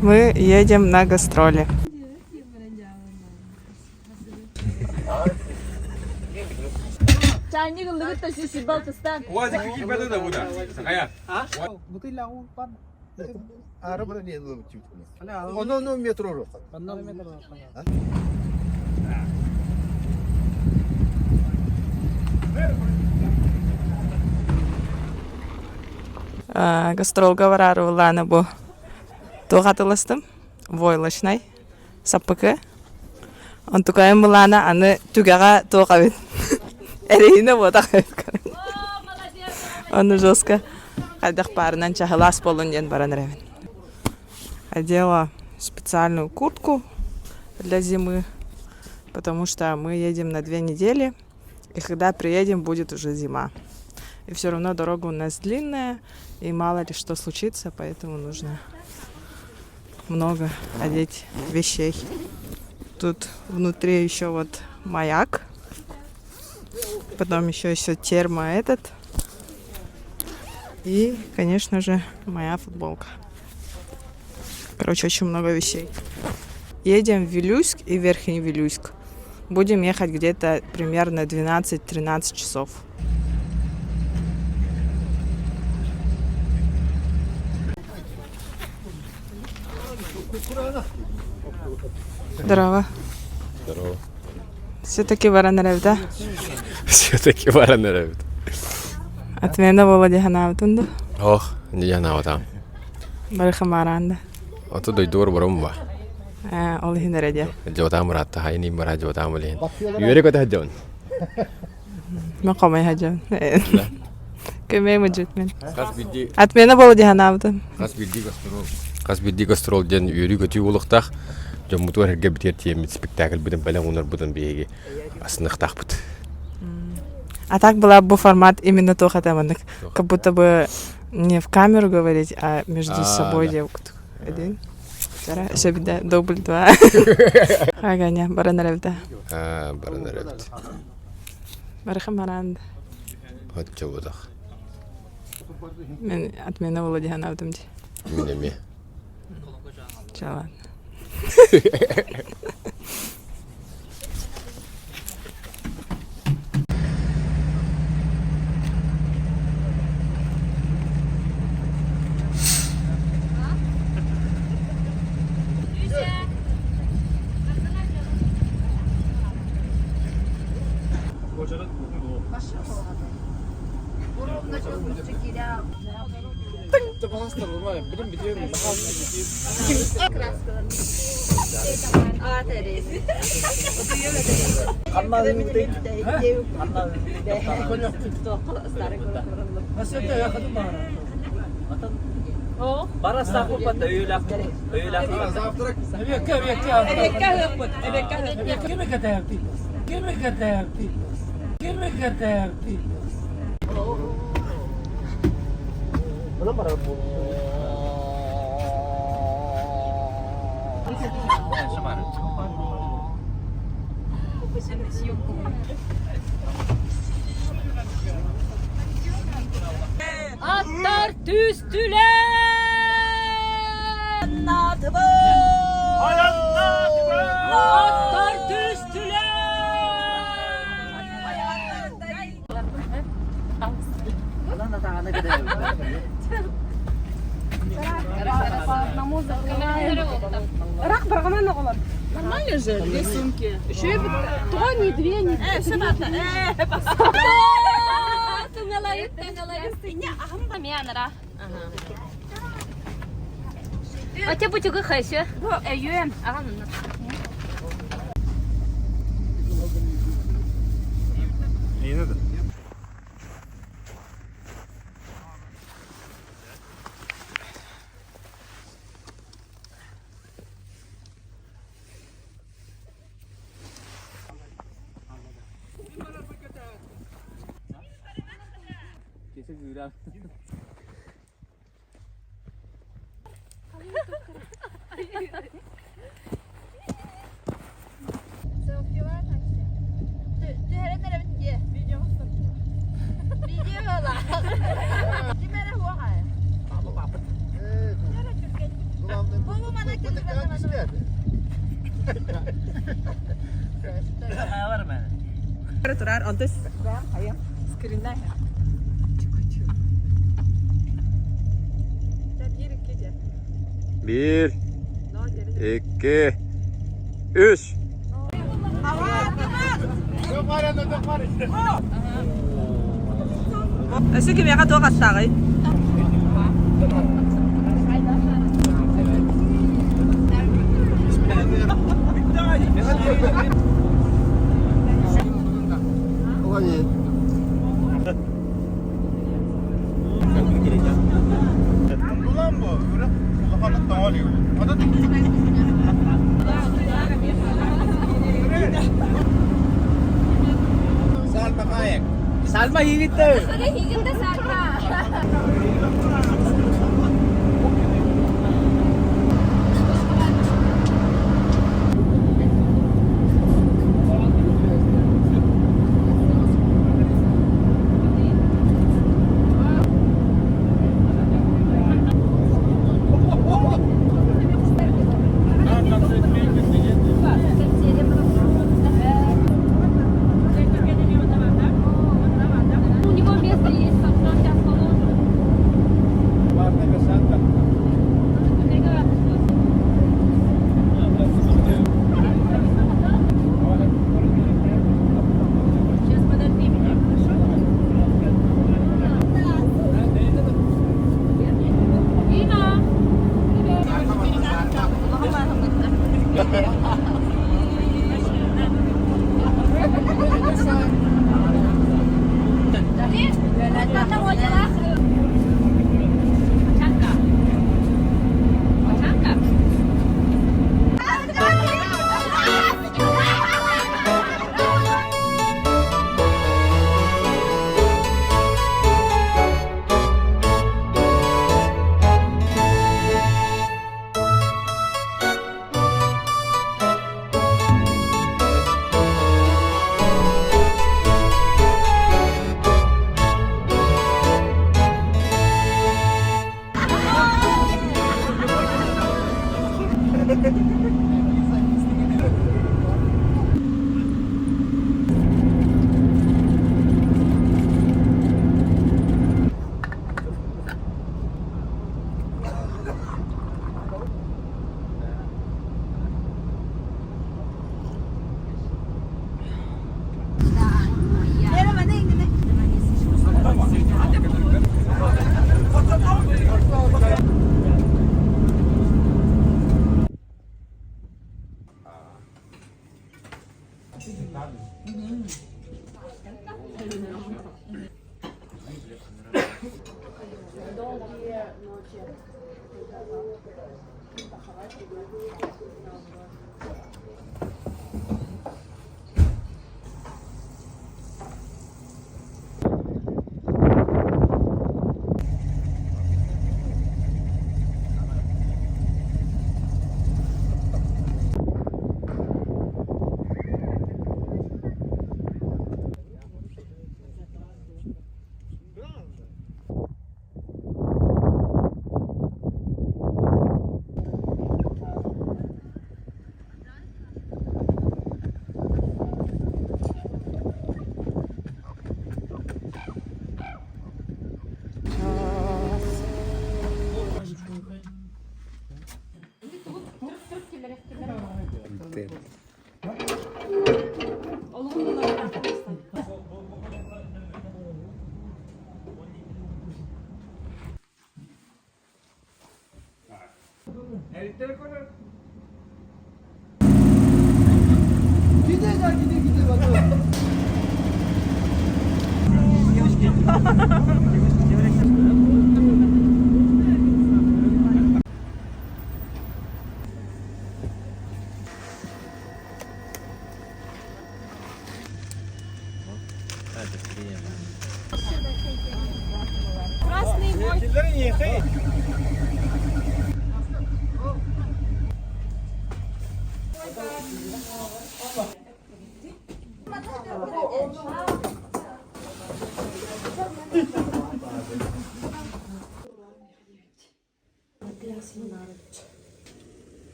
Мы едем на гастроли. Гастролга бараары буллааны бу туох атыластым войлочнай саппыкы онтукайым былаана аны түгэҕэ туох эбит эрэйинэ буотах эбит ону жестко хайдах баарынан чаһылаас буоллун диэн баран эрэбин одела специальную куртку для зимы потому что мы едем на 2 недели и когда приедем будет уже зима и все равно дорога у нас длинная и мало ли что случится поэтому нужно много одеть вещей. Тут внутри еще вот маяк. Потом еще термо этот. И, конечно же, моя футболка. Короче, очень много вещей. Едем в Вилюйск и Верхний Вилюйск. Будем ехать где-то примерно 12-13 часов. Здорово. Здорово. Все-таки баран эрэбит, а? Все-таки баран эрэбит. Отмена буола дии санаабытын да? Ох, дьанаабатам. Бары хамаараан да. Ото дойдугар барым ба. Ээ, ол иһин эрэ диэ. Дьуотаам ыраатта, хайын бара дьуотаам билиһин. Үөрэ көтө сылдьабын. Мен хомой сылдьабын. Көмөй мыдьыт мен. Хас биирдии Отмена буола дии санаабытым. Хас биирдии гастрол. Хас биирдии гастрол диэн үөрүү-көтүү буолуохтаах. Дьоммутугар эргэ битиэр тиийэммит спектакльбытын бэлэх уунарбытын биһиги астыныахтаахпыт. А так была бы формат именно туох это маннык. Как будто бы не в камеру говорить, а между А, собой да. девку. Один. Вторая. Еще беда. Дубль два. Хаганя, баран эрэбит. Аа, баран эрэбит. Барыхым баран. Оччобутах. Мен отмена буола дии санаабытым дии. Мин эмиэ. Чэ ладно. Аттар түстүлэр! Аттар түстүлэр! Нормально же, две сумки. Еще и то не две, не три. А те бутюгы хайсы. Өйүм. Турар, онтус скринна. Биир, икки, үс. Өссө кимиэхэ туох астааҕый? Salma higit У него место есть, там сейчас положим. Сейчас подожди меня, хорошо? Дима! Чанка. Чанка.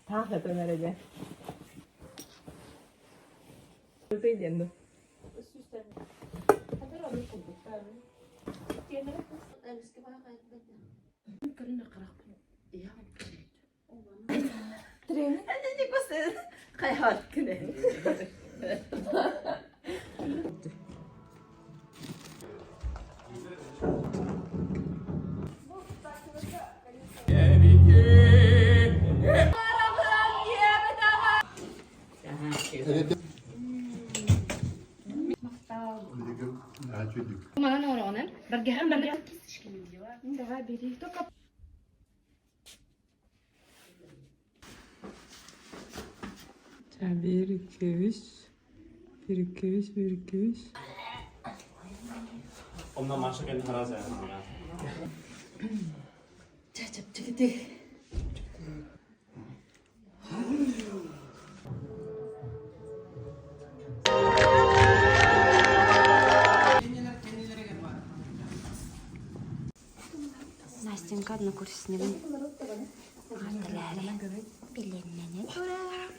Таах этэн эрэ дьэ. Диэн дуу. Биир, икки, үс. Биир, икки, үс, биир, икки, үс. Настенька однокурсникпын Аҕалталаары билиннэнэ турар.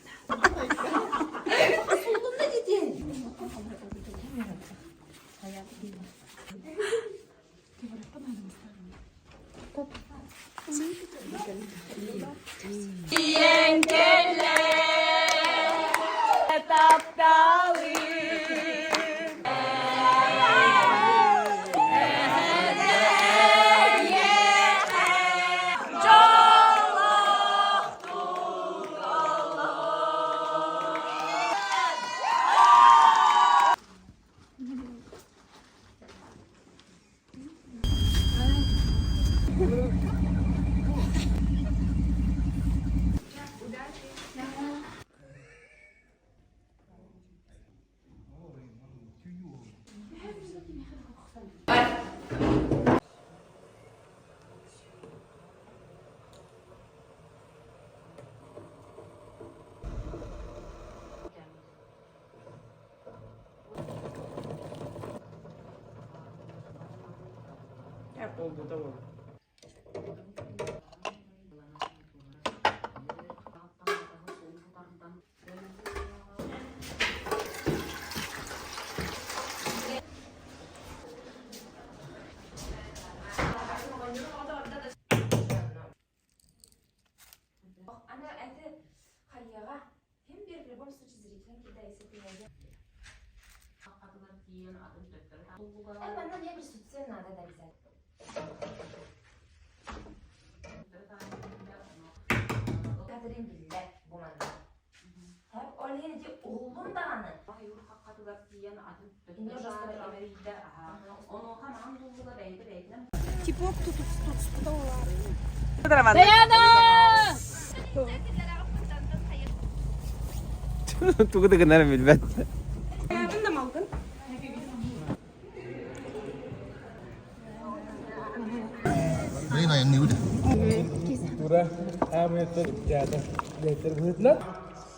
Тугу да гынарын билбэт.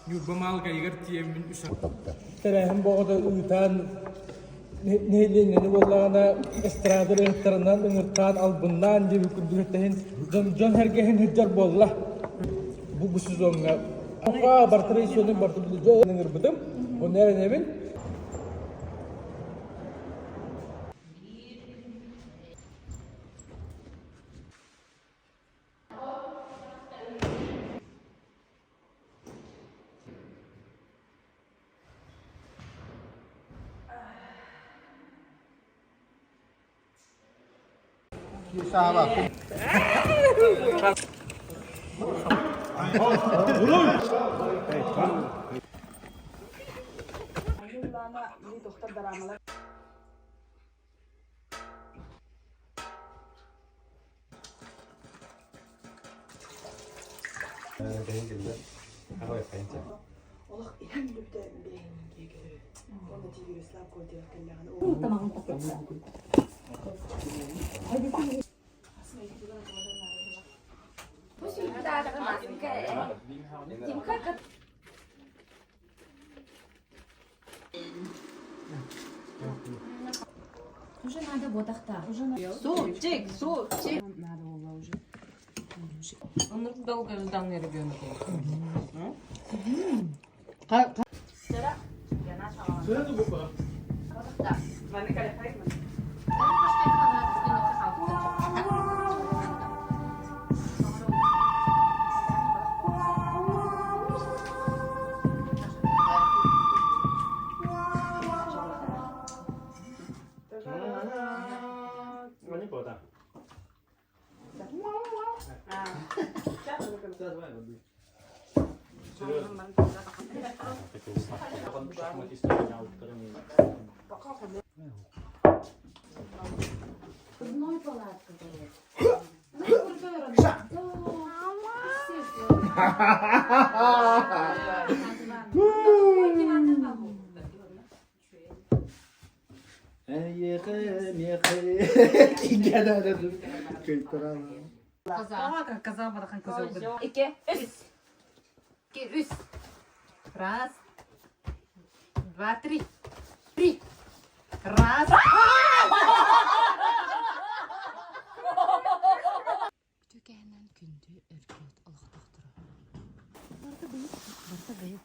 Ньурба Маалыкайыгар тиийэммин үс тэрээһин боҕото ыытан нэһилиэнньэни буоллаҕына эстрада ырыаһыттарынан ыҥыртаан албыннаан диэбит курдук эттэһин дьон дьон сэргэһин сылдьар буолла бу бу сезоҥҥа бартырай сезонун барты ыҥырбытым онно эрэнэбин. Уже надо ботахта. Уже надо. Супчик, супчик. Надо было уже. Он долго ждал ребенка. Одной палатка горит. Икки, үс. Икки, үс. Раз, два, три. Три. Раз. Күтүкэһинэн күндү өркүөт олохтоохторо. Барыта быйыт, барыта быйыт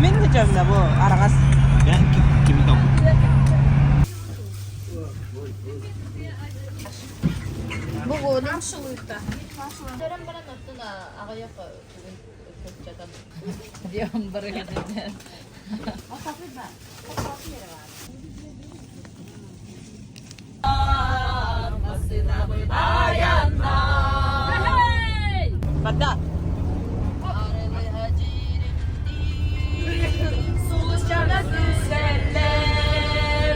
Мен хөтөмнө бу арагас. Бада.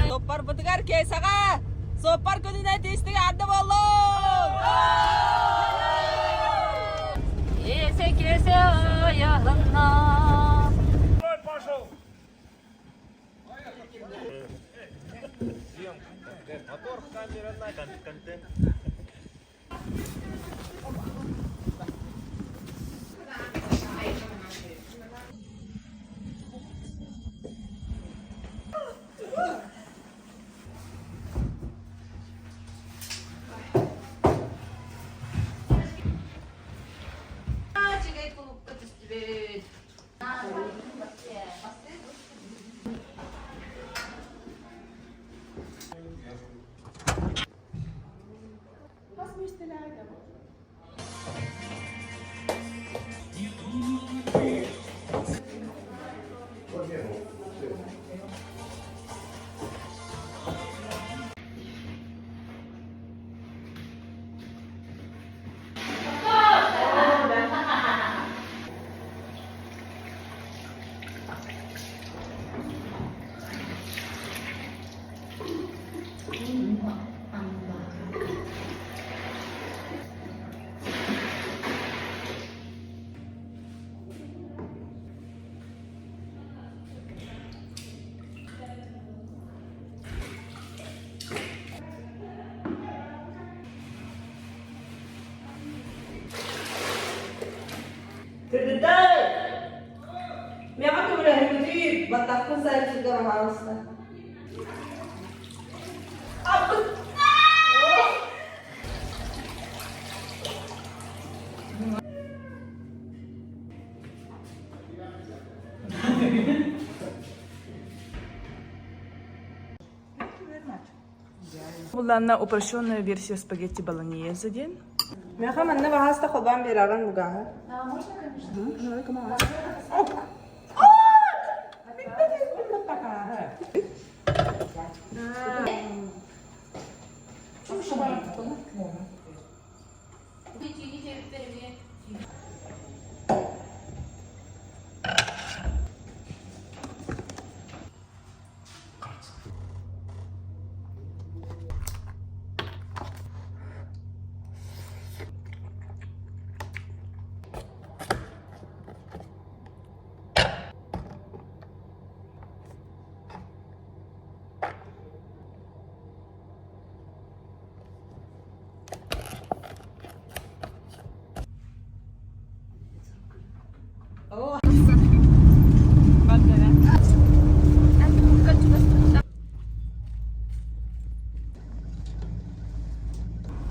Соппар бытыгар кесаға! Соппар күніне тестігі атты болу! Кесе кесе ayağına. Кыргыттар! Миэхэ көмөлөһүҥҥүтүй, баттахпын сайын сылдьар аһаҕаста. Булланна упрощенная версия спагетти болоньезе диэн. Меха манна баһааста холбоон биэрэҕин бугааһы. А, можно, конечно.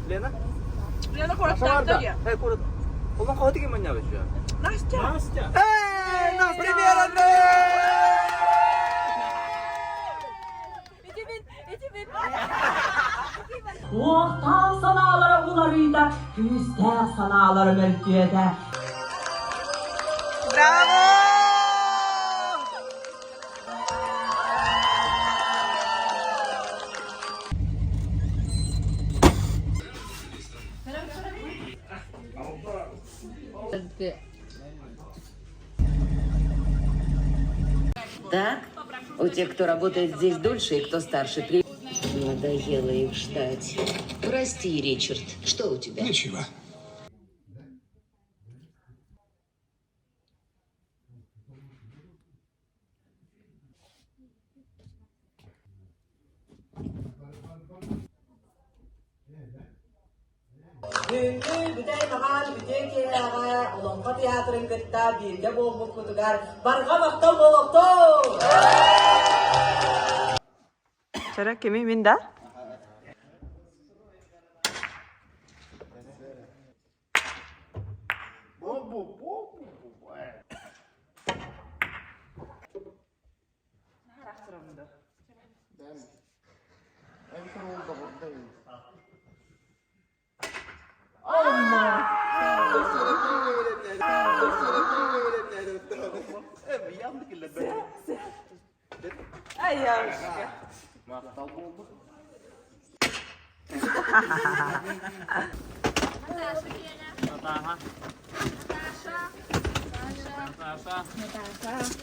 Лена? Лена куораттаахта диye. Hey куорат. Олон хоһотиги маннябычча. Настя. Настя. Эй, Настя! Привет, Андрей! Уохтаах санаалара уларыйда, күүстээх санаалара мөлтүөтэ. Браво! Так, у тех, кто работает здесь дольше и кто старше, при... Надоело их ждать. Прости, Ричард, что у тебя? Ничего. Бүгүҥҥү бүтэй маҕан үтүө киэһээҕэ Олоҥхо театрын кытта бииргэ буолбуккутугар барҕа махтал буолуохтун! Чара кими мин да?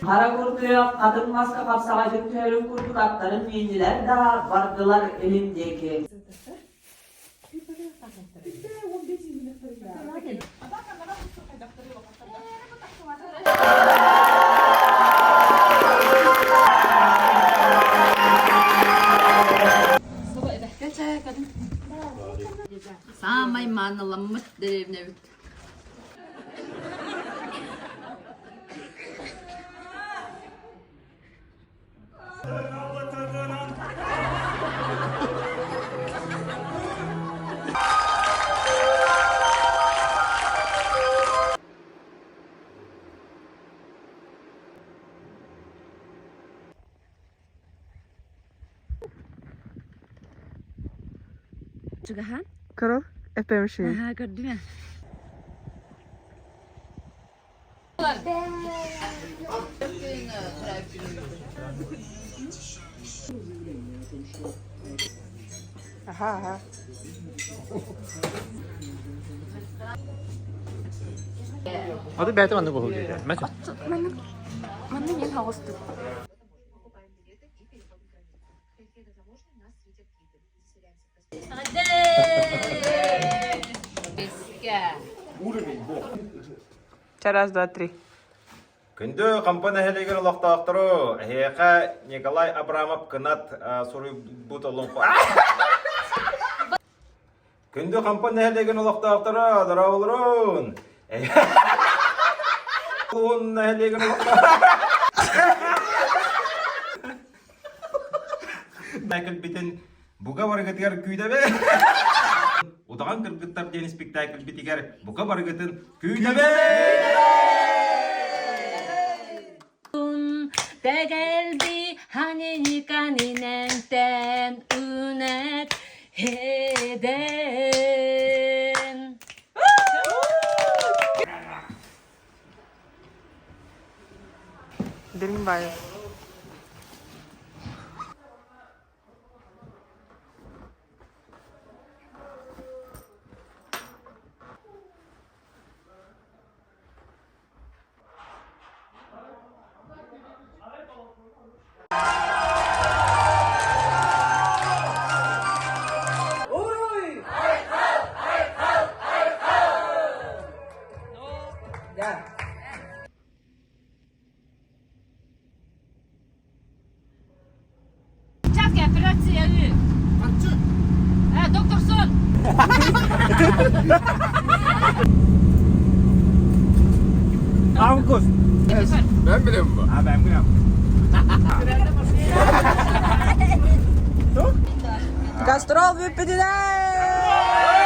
Хара куртуйах хатыҥ маска хапсаҕайдык түһэрин курдук аттарын мииннилэр да бардылар илин диэки. Саамай мааныламмыт дэриэбинэбит. Чугаһаан? Көрө, эпэмши. Аһаа, көрдүм ээ. Аха, аха. Аты бэйэтэ маннык буолуо диэтэ. Маннык маннык мен хаҕыстык. Раз, два, три. Күндү Хампа нэһилиэгин олохтоохтору, эһиэхэ Николай Абрамов кынат суруйбут олоҥхо Күндү Хампа нэһилиэгин олохтоохторо, дорооболорун! Улуун нэһилиэгин олохтоохторо. Спектакльбитин бука барыгытыгар күүтэбэ. Удаҕан кыргыттар диэн спектакльбитигэр бука барыгытын күүтэбэ. Тэгэлби ханинikaninenten үнэт хеден. Дримбаев. Уруй! Да. Перчатки, операция Ы. Доктор Сон! Август. Ben bilem bu. Ha ben bilem. Гастрол бүппүтүнэн!